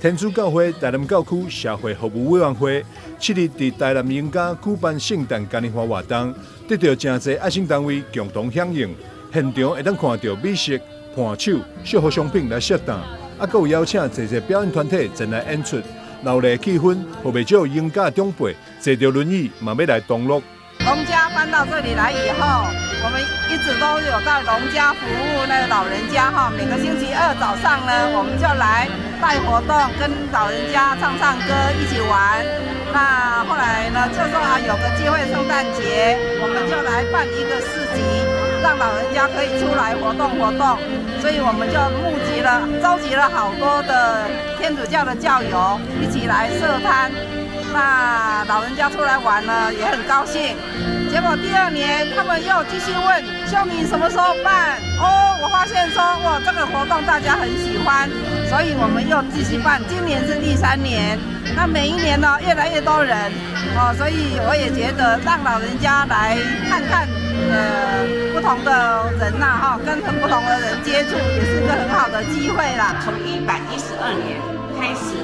天主教會台南教區社會服務委員會7日佇台南榮家舉辦聖誕嘉年華活動，得到誠濟愛心單位共同響應。現場會當看著美食、伴手、祝福商品來設檔，啊，閣有邀請濟濟表演團體前來演出，熱鬧氣氛，予袂少榮家長輩坐著輪椅嘛欲來同樂。榮家搬到這裡來以後，我們一直都有在榮家服務那個老人家哈。每個星期二早上呢，我們就來帶活動，跟老人家唱唱歌，一起玩。那後來呢，就說啊，有個機會聖誕節，我們就來辦一個市集，讓老人家可以出來活動活動。所以我們就募集了、召集了好多的天主教的教友一起來設攤。那老人家出來玩呢，也很高興。結果第二年，他們又繼續問修女什麼時候辦？哦，我發現說哇，這個活動大家很喜歡，所以我們又繼續辦。今年是第三年，那每一年呢，越來越多人哦，所以我也覺得讓老人家來看看，不同的人吶，哈，跟不同的人接觸，也是個很好的機會啦。從112年開始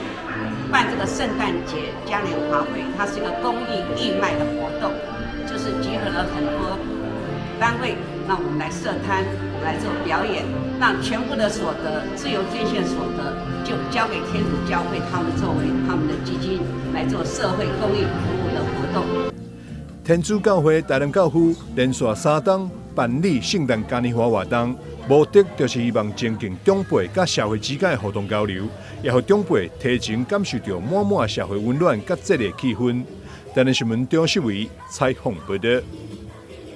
辦這個聖誕節嘉年華會，它是一個公益義賣的活動，就是集合了很多單位，讓我們來設攤，我們來做表演，那全部的所得，自由捐獻所得，就交給天主教會，他們作為他們的基金來做社會公益服務的活動。天主教會台南教區連續3冬辦理聖誕嘉年華活動，目的就是希望增進長輩佮社會之間的互動交流，也予長輩提前感受著滿滿社會溫暖佮節日氣氛。台南新聞張世維採訪報導。